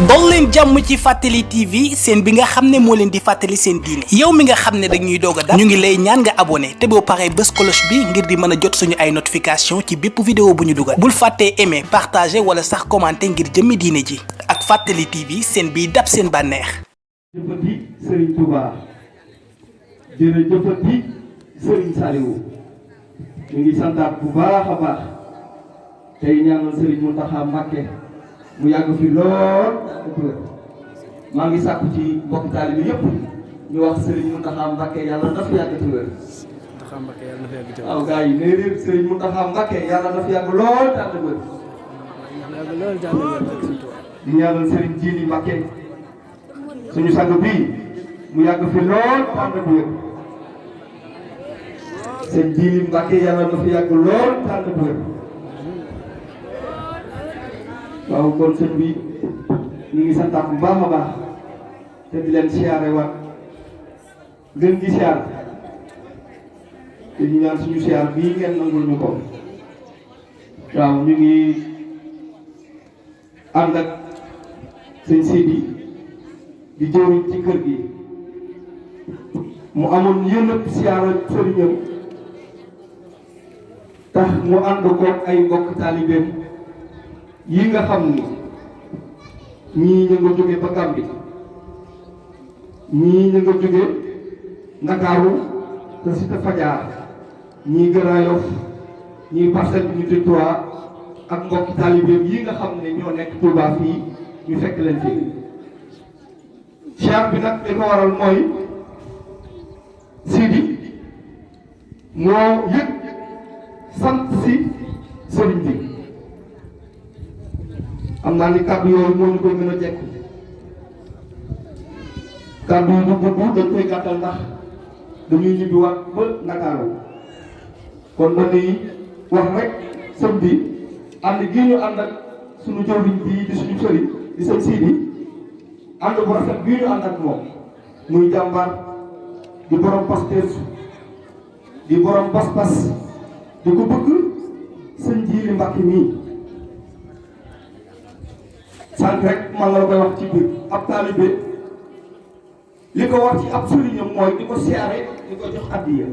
dol leen jàmm ci Fàttali TV seen bi nga xam ne moo leen di fàttali seen diine yow mi nga xam ne dañuy doog a dab ñu ngi lay ñaan nga abonné te boo paree bës cloche bi ngir di mën a jot suñu ay notification ci bépp vidéo bu ñu dugal bul fàttee aimer partager wala sax commenter ngir jëmmi diine ji ak Fàttali TV seen biy dab seen bànneex. jërëjëfati Serigne Touba jërëjëfati Serigne Saliou ñu ngi santaat bu baax a baax tey ñaanal Serigne Mountakha Mbacké mu yàgg fi lool maa ngi sàkku ci mbokk taalibe yëpp ñu wax Serigne Mountakha Mbacké yàlla na fi yàgg te wér. waaw gars yi nee réer Serigne Mountakha Mbacké yàlla na fi yàgg lool te ànd ak wér. di ñaanal Serigne Djili Mbacké suñu sang bii mu yàgg fi lool te ànd ak wér. Serigne Djili Mbacké yàlla na fi yàgg lool te ànd ak wér. waaw kon sëñ bi ñu ngi santaat bu baax a baax te di leen siyaare waat gën gi siyaar te ñu ñaan suñu siyaar bii ngeen nangul ñu ko waaw ñu ngi ànd ak sëñ Sidi di jëriñ ci kër gi mu amoon yëpp siyaara sëriñam tax mu ànd ko ay mbokk taalibeem yi nga xam ni ñii ñu nga jóge ba Gàmbi ñii ñu nga jóge Ndakaaru te Cité Fadia ñii Grand Yoff ñii Parcelles Unité 3 ak mbokki taalibeem yi nga xam ne ñoo nekk Touba fii ñu fekk leen fi siyaar bi nag li ko waral mooy Sidi moo yëg sant si sëriñ bi am naa ni kàddu yooyu moo ñu koy gën a jekk kàddu yi du gudd dañ koy gàttal ndax dañuy ñibbiwaat ba Ndakaaru kon dañuy wax rek sëñ bi ànd gi ñu ànd ak suñu jëwriñ bii di suñu sëriñ di sëñ Sidi ànd bu rafet bii ñu ànd ak moom muy jàmbaar di borom Pastef di borom pas-pas di ko bëgg sëñ Djili Mbacké mii sànq rek man la koy wax ci biir ab taalibe li ko war ci ab sëriñam mooy di ko siyaare di ko jox addiya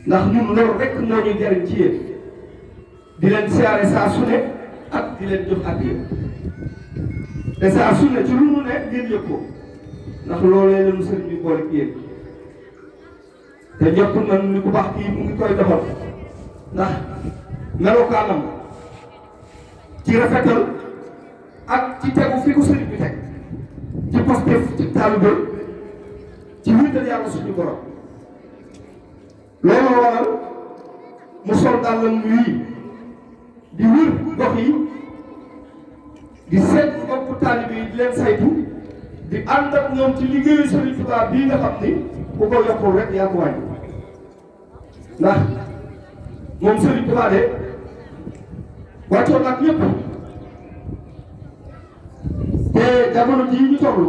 ndax ñun loolu rek moo ñuy jariñ ci yéen di leen siyaare saa su ne ak di leen jox addiya te saa su ne ci lu mu ne ngeen yëg ko ndax loolee leen sëriñ bi boole ci yéen te jot nañ ni ku baax kii mu ngi koy doxal ndax melokaanam ci rafetal ak ci tegu fi ko sëriñ bi teg ci Pastef ci taalibe ci wéetal yàlla suñu borom loolu waral mu sol dàllam wii di wër gox yi di seet mbokku taalibe yi di leen saytu di ànd ak ñoom ci liggéeyu Sëriñ Tuubaa bii nga xam ni ku ko yokkul rek yaa ko wàññi ndax moom Sëriñ Tuubaa de wàccoon ak ñëpp te jamono jii ñu toll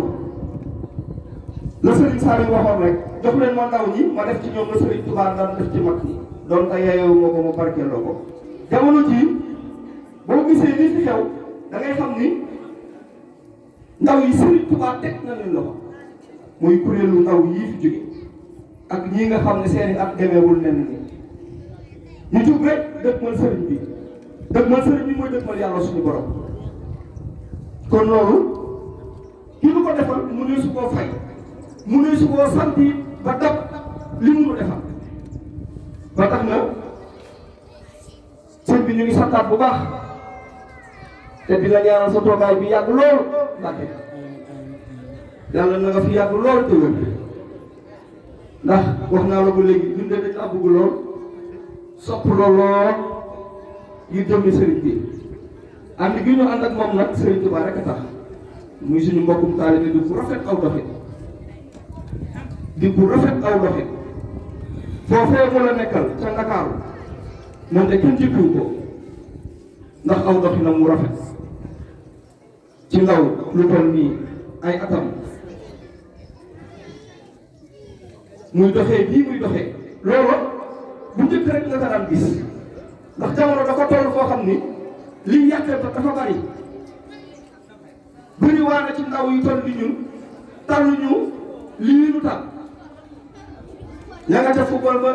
la Serigne Saliou waxoon rek jox leen ma ndaw ñi ma def ci ñoom la Serigne Touba daan def ci mag ñi doon te yeewu moo ko ma barkeeloo ko jamono jii boo gisee ni fi xew da ngay xam ni ndaw yi Serigne Touba teg na leen loxo muy kuréelu ndaw yii fi jóge ak ñii nga xam ne seeni at demeewul nen ni ñu jug rek dëgmal Serigne bi dëgmal Serigne bi mooy dëgmal yàlla suñu borom kon loolu ki ñu ko defal mu ne su koo fay mu ne su koo sant ba dab li mu defal ba tax na sëñ bi ñu ngi santaat bu baax te dina ñaanal sa toogaay bi yàgg lool Mbàkke yàlla na nga fi yàgg lool te wér ndax wax naa la ko léegi ñun de dañ la bëgg lool sopp lool ngir jëmmi sëriñ bi ànd gi ñu ànd ak moom nag Sëriñ Tuubaa rek a tax muy suñu mbokkum taalibe di bu rafet aw doxin di bu rafet aw doxin foofee mu la nekkal ca Ndakaaru moom de kenn jikkiwu ko ndax aw doxinam mu rafet ci ndaw lu toll nii ay atam muy doxee bii muy doxee loolu bu njëkk rek nga ko daan gis ndax jamono dafa toll foo xam ni liy yàqee ba dafa bari bëri waa na ci ndaw yu toll di ñun taluñu lii nu tal ña nga ca football ba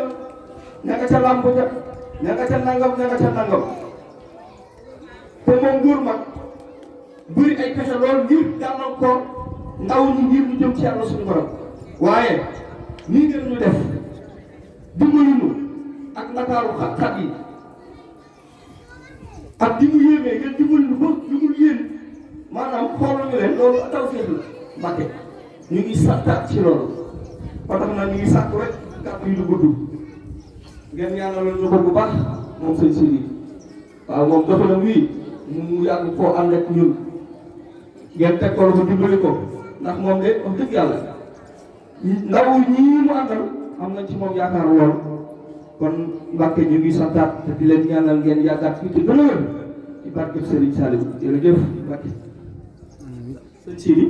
ña nga ca làmb ja ña nga ca nangam ña nga ca nangam te moom nguur mag bëri ay pexe lool ngir gàllankoor ndaw ñi ngir ñu jëm ci yàlla suñu borom waaye nii ngeen ñu def dimbali ñu ak ndakaaru xat yi ak di mu yéemee ngeen dimbali ñu ba ñu mun yéen maanaam xooluñu leen loolu tawfeex la Mbàkke ñu ngi santaat ci loolu ba tax na ñu ngi sàkku rek kàddu yi du gudd ngeen ñaanaloon ñu ko bu baax moom sëñ Sidi waaw moom doxalam wii mu yàgg koo ànd ak ñun ngeen teg ko lu dimbali ko ndax moom de wax dëgg yàlla ndaw ñii mu àndal am nañ ci moom yaakaar lool kon Mbàkke ñu ngi santaat te di leen ñaanal ngeen yaakaar fii te gën a wér ci barkeb Serigne Saliou jërëjëf Mbàkke sëñ Sidi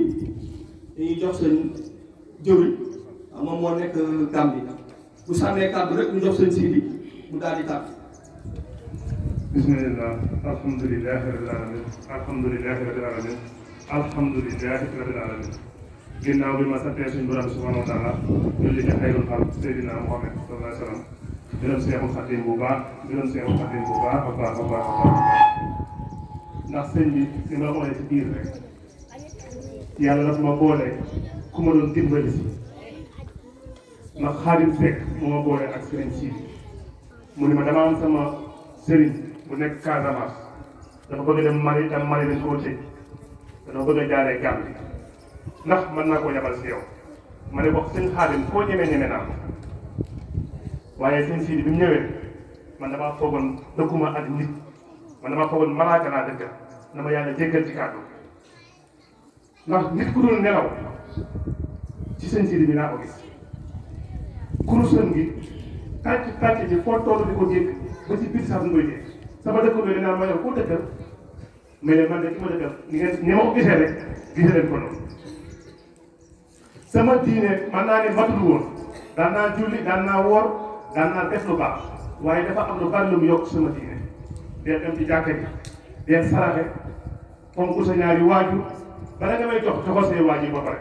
dañuy jox seen jëriñ moom moo nekk Gambie bu sànnee kàddu rek ñu jox seen Sidi mu daal di tàgg. bismillah alhamdulilahi rabbil alamin alhamdulilahi rabbil alamin alhamdulilahi rabbil alamin ginnaaw bi ma santee suñu borom subhanahu wa taala julli ci xayrul xalq Seydina Muhammad sallallahu alayhi wa sallam gërëm Seexul Xadim bu baax gërëm Seexul Xadim bu baax a baax a baax a baax ndax sëñ bi li ma xoolee ci biir rek yàlla daf ma boole ku ma doon dimbali si ndax Xaadim Seck moo ma boole ak sëriñ si mu ne ma dama am sama sëriñ bu nekk Casamance dafa bëgg dem Mali tam Mali dañ koo tëj dafa bëgg a jaaree Gambie ndax mën naa koo yabal si yow ma ne wax sëñ Xaadim koo ñeme naa ko waaye sëñ Sidi bi mu ñëwee man damaa foogoon dëkkuma ak nit man damaa foogoon malaaka laa dëkk na ma yàlla jéggal ci kàddu ndax nit ku dul nelaw ci sëñ Sidi bi naa ko gis kurusam gi tàcc bi foo toll di ko dégg ba ci biir sax du koy dégg sama dëkk bi dinaa ma yow koo dëkkal mais leen man de ki ma dëkkal ni ma ko gisee rek gisee leen ko noonu sama diine man naa ne matul woon daan naa julli daan naa woor daan naa def lu baax waaye dafa am lu bari lu mu yokk sama diine dee dem ci jàkka ji dee saraxe fonk sa ñaari waajur bala nga may joxal say waajur ba pare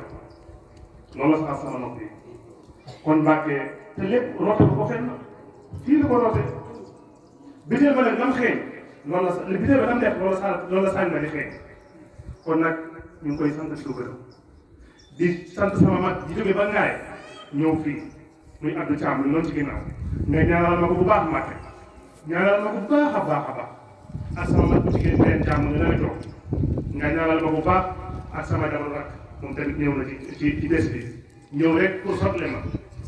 loolu la saxal sama nopp yi kon Mbàkke te lépp roote bu ko fenn fii la ko roote biteel ba nag nam xeeñ loolu la biteel ba nam def loolu la sànni na di xeeñ kon nag ñu ngi koy sant di ko gërëm di sant sama mag di jóge ba ngaay ñëw fii muy Abdou Thiam lu noonu ci ginnaaw mais ñaanal ma ko bu baax Mbàkke ñaanal ma ko bu baax a baax a baax ak sama mag bu jigéen benn jàmm nga na toog nga ñaanal ma bu baax ak sama jabar rak moom tamit ñëw na ci bés bi ñëw rek pour sotle ma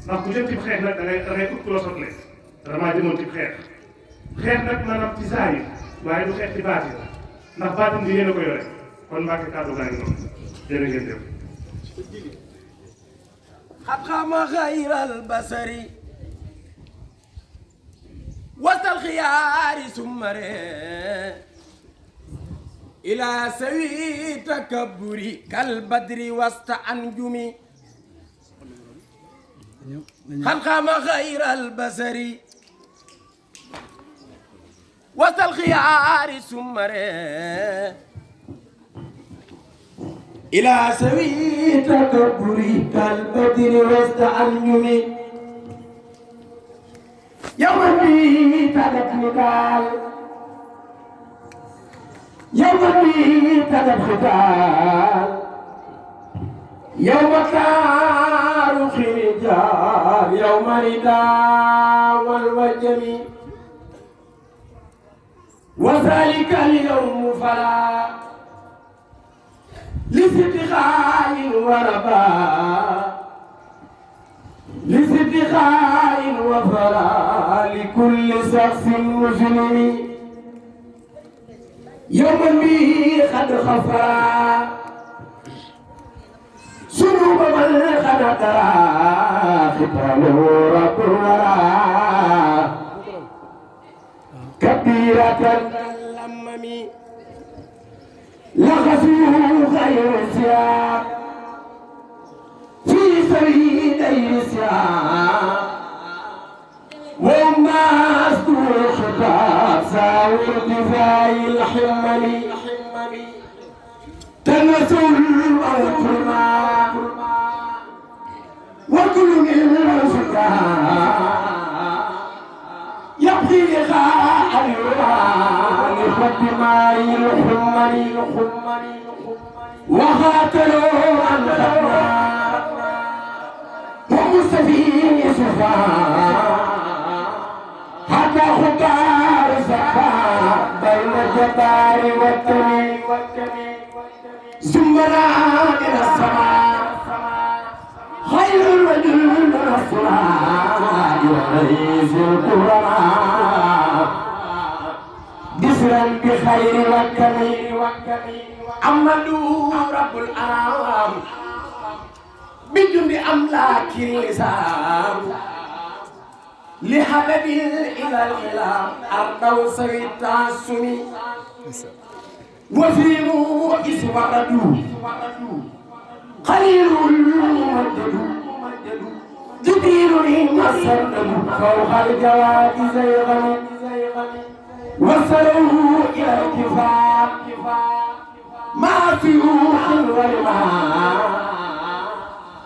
ndax ku jëm ci xeex nag da ngay ut ku la sotle damaa jëmoon ci xeex nag maanaam ci saa yi waaye du xeex ci baati ndax baatin bi yéen a ko yore kon Mbàkke kàddu gaa ngi noonu jërë ngeen jëf خطخم خير البصر وسط الخيار ثم إلى سوي تكبري كالبدر وسط أنجمي خطخم خير البصر وسط الخيار ثم إلى سوي تكبري كالبدر وسط أنجمي يوم بيت القتال يوم بيت القتال يوم تاريخ رجال يوم رداء والوجم وذلك اليوم فلا لصدقاء ورباء لصدقاء وفراء لكل شخص مسلم يوم به قد خفى سنوب من قد ترى ختامه رب الورى كبيرة الأمم لغزوه غير سياق في سبيل سياق وما أصدر الخطاب ساوي ارتفاع الحمم تنسوا الموتنا وكل من الفكاء يبغي لقاء الوان فالدماء الحمر وقاتلوا عن خطنا ومستفيد سفاء حتى خطار سفاء بين الجبار والتميم زمنا من السماء خير الرجل من الصلاة ورئيس الكرماء بسرا بخير والكمين أملوا رب الأنام بجند أملاك اللسان لحبب إلى الخلام أرضوا سوي التعصم وفيموا إسوردوا قليل الممدد جبريل مسدد فوق الجواد زيغا وصلوا إلى الكفار مع سيوف ورماء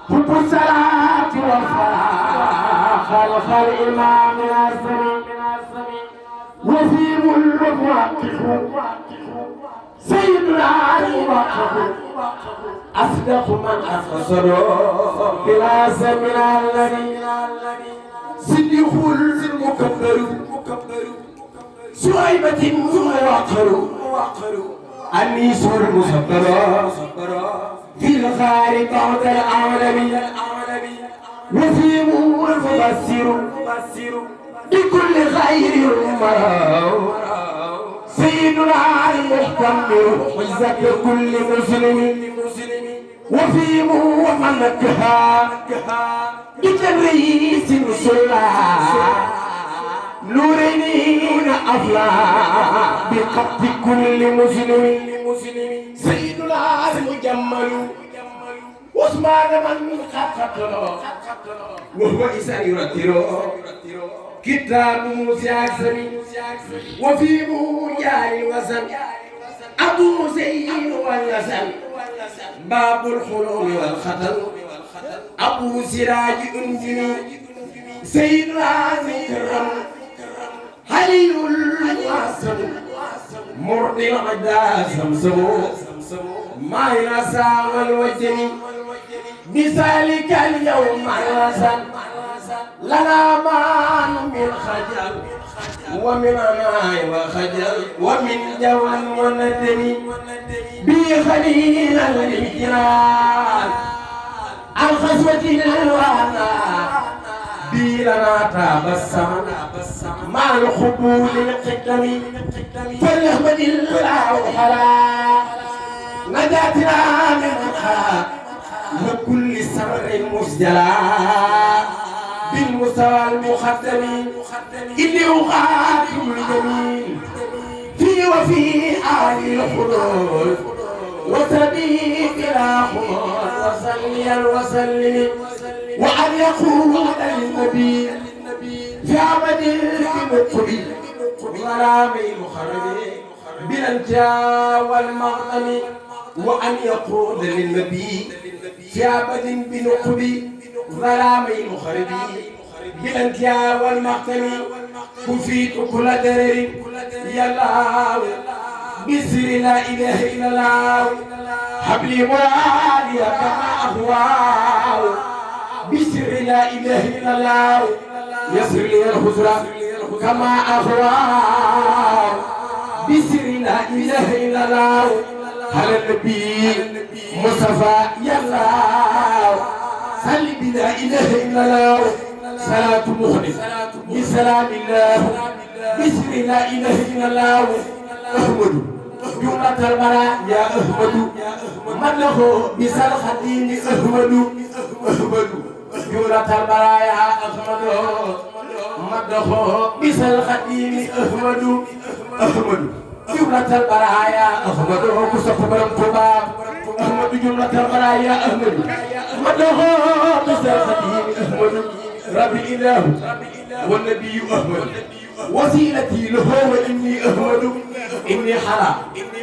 حب الصلاة والصلاة خلف الإمام الأسمي وفيهم الموقف سيدنا علي وقف أصدق من أخسر بلا سمع الذي صديق المكبر سويبة وقر النيس المصبر في الخارج بعد العالمين وفيه المبصر بكل خير سيدنا المحتمل عزة كل مسلم وفيه من نكها بتريس سلا نورين أفلا بقبض كل مسلم سيدنا المجمل عثمان من خطته وهو إسا يرتره كتاب موسى أكسمي وفيه جاري الوزن أبو زين والنسل باب الحلول والخطل أبو سراج أنجمي سيدنا مكرم علي الواسم مرضي العدا سمسمو ما ينسى والوجني بذلك اليوم الوسن لنا مان من خجل ومن أناء وخجل ومن جوان وندني بخليل الجنان الخزوة الوانا بيلنا تبسم مع الخبول القدم فليحمد الله حلا نجاتنا من الحلا وكل سر مسجلا بالمستوى المخدم اللي أخاتم الجميل في وفي آل الخلود وتبي بلا خمار وصليا وسلم وأن يقول للنبي في عمد بمقبي ظلامي مخربي بالانجاء والمغنم وأن يقول للنبي في عمد بنقبي ظلامي مخربي بالانجاء والمغنم كفيت كل درر يا الله بسر لا إله إلا الله حبلي مرادي كما أهواه بسر لا إله إلا الله يسر لي الخسرى كما أهواه بسر لا إله إلا الله على النبي مصطفى يا الله صل بلا إله إلا الله صلاة مخلص بسلام الله بسر لا إله إلا الله أحمد جملة البراء يا أحمد من له بسال خديم أحمد جملة البراء يا أحمد من له بسال خديم أحمد جملة البراء يا أحمد مصطفى برم كباب أحمد جملة البراء يا أحمد من له بسال خديم أحمد ربي إله والنبي أحمد وسيلتي له وإني أحمد إني حرام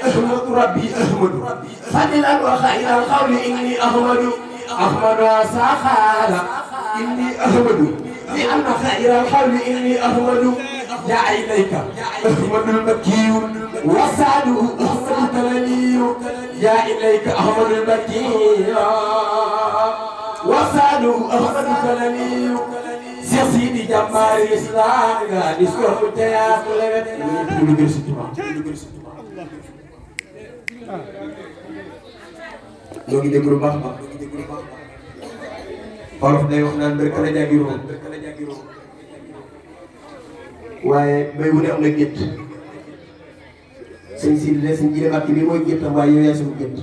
أحمد ربي أحمد فضلا وخير القول إني أحمد أحمد وسخر إني أحمد لأن خير القول إني أحمد جاء إليك أحمد المكي وسعده أحمد التلمي جاء إليك أحمد المكي وسعده أحمد التلمي سيدي جمال الإسلام غادي سكور متيا ñoo ngi déglu baax baax Wolof day wax naan mbir kala jàggiroo waaye bay wu ne am na gétt sëñ si de sëñ Jili Mbàkke bi mooy géttam waaye yow yaay suñu gétt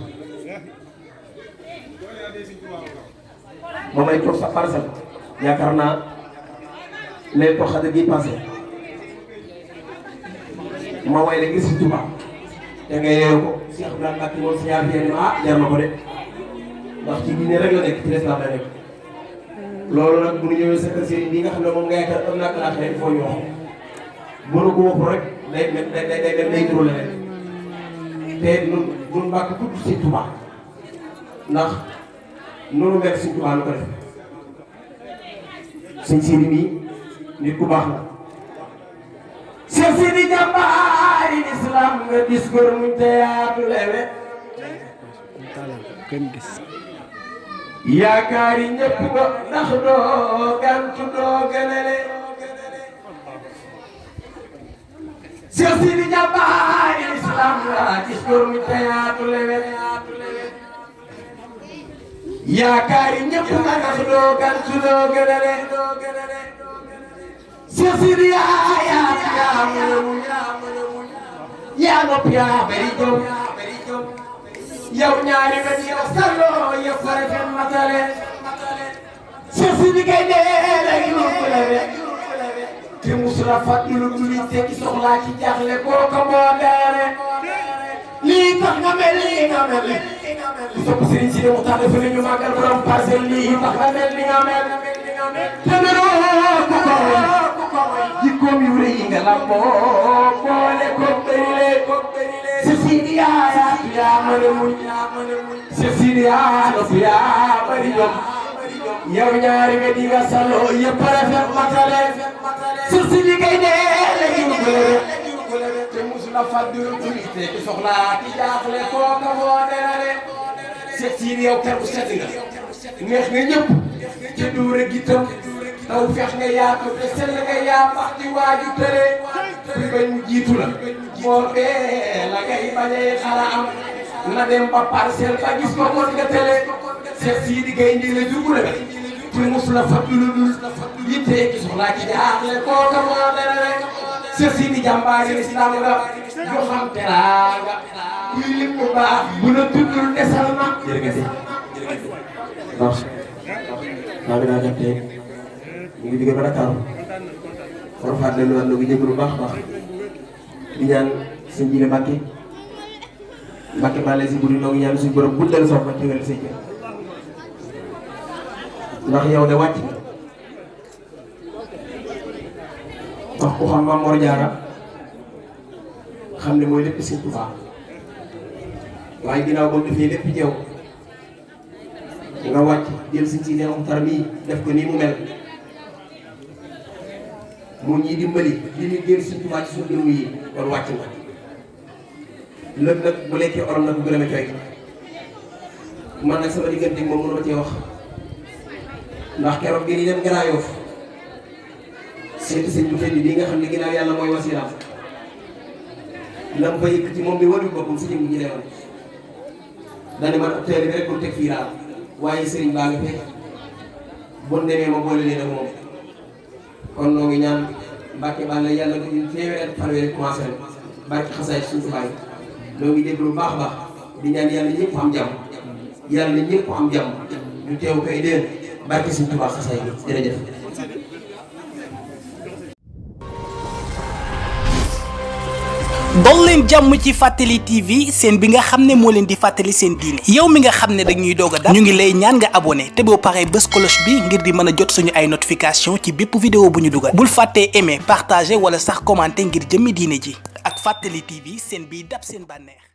ba may toog sa parcelle yaakaar naa lay toog xale gi passé ma way la gis si Tuubaa te nga yeewu ko Cheikh Ibrahima Mbacke moom si ñaar fii jar na ko de ndax ci diine rek la nekk ci l'islam la nekk loolu nag bu ñu ñëwee sa kër sëriñ bi nga xam ne moom nga yaakaar am naa classe il faut ñu wax bu nu ko waxul rek day duru la rek te nun Mbacke tudd si Tuubaa ndax noonu mel si Tuubaa lu ko def sëñ Sidi mi nit ku baax la Cheikh Sidi jàmbaari islam nga gis góor mu teyaatu lewe yaakaari ñëpp nga ndax doo gantu doo gënale Cheikh Sidi jàmbaari islam nga gis góor mu teyaatu lewe yaakaari ñëpp nga ndax doo gantu doo gënale Cheikh Sidi yaa nopp yaa bari jom yow ñaari nga di yow salloo yow pare fen matale Cheikh Sidi kay dee lay yóbbu la rek te musula fàttulu duli tekki soxlaa ci jaaxle kooka moo deere lii tax nga mel lii nga mel ku sopp Serigne Sidi Muxtaar dafa ne ñu màggal borom parcelle lii tax nga mel li nga mel te meloo ku ko jikkoom yu rëy yi nga lamboo boole koog bërile Cheikh Sidi yaa mën a muñ Cheikh Sidi yaa noppi yaa bari jom yow ñaari nga di nga salloo yëpp rafet matale Cheikh Sidi kay dee léegi ñu gëlëre te musula fàddu te ki soxla ki jaaxle kooka moo derale Cheikh Sidi yow kër bu set nga neex nga ñëpp te duure gi tam taw fex nga yaatu te sell nga yaa bax ci waaju tëre kuy bañ mu jiitu la moo bee la ngay bañee xara am na dem ba parcelle ba gis ko mën nga tële Cheikh Sidi gay ndi la jugu la te musula fàttu lu dul yitte ki soxla ki jaaxle kooka moo dara rek Cheikh Sidi jàmbaari islam nga yoo xam teraanga kuy lim bu baax bu la tuddul desal na jërëjëf ndax maa ngi daa jàppee ñu ngi jóge ba Dakar war faa delluwaat na ngi jégalu baax baax di ñaan sëñ Jili Mbàkke maa lay si guddi noo ngi ñaan suñu borom guddal soo fa tegal say jër ndax yow de wàcc nga wax ku xam Maam Mor Jaara xam ne mooy lépp Sëñ Tuubaa waaye ginnaaw ba mu defee lépp ci yow nga wàcc jël Sëñ Sidi Muxtaar mii def ko nii mu mel mu ñuy dimbali li ñuy jël Sëñ Tuubaa ci suñu dënnu yi kon wàcc nga lëg nag bu lekkee orom nag bu gën a coy man nag sama diggante moom mënu ma cee wax ndax keroog gi ni dem Grand Yoff seeti sëñ bu tedd bii nga xam ne ginnaaw yàlla mooy wasilaam lam fa yëkkati moom mi warul boppam si jëm ji leewoon dane man ab teel bi rek pour teg fii daal waaye sëriñ baa nga fekk bon demee ma boole leen ak moom kon noo ngi ñaan Mbàkke Balla yàlla ko ñu téeméer ak fanweer commencé rek barke xasaay suñu fi bàyyi noo ngi déglu baax a baax di ñaan yàlla ñëpp am jàmm yàlla ñëpp am jàmm ñu teew koy déen barke suñu Tuubaa xasaay jërëjëf dol leen jàmm ci Fàttali TV seen bi nga xam ne moo leen di fàttali seen diine yow mi nga xam ne dañuy doog a dab ñu ngi lay ñaan nga abonné te boo paree bës cloche bi ngir di mën a jot suñu ay notification ci bépp vidéo bu ñu dugal bul fàttee aimer partager wala sax commenter ngir jëmmi diine ji ak Fàttali TV seen biy dab seen bànneex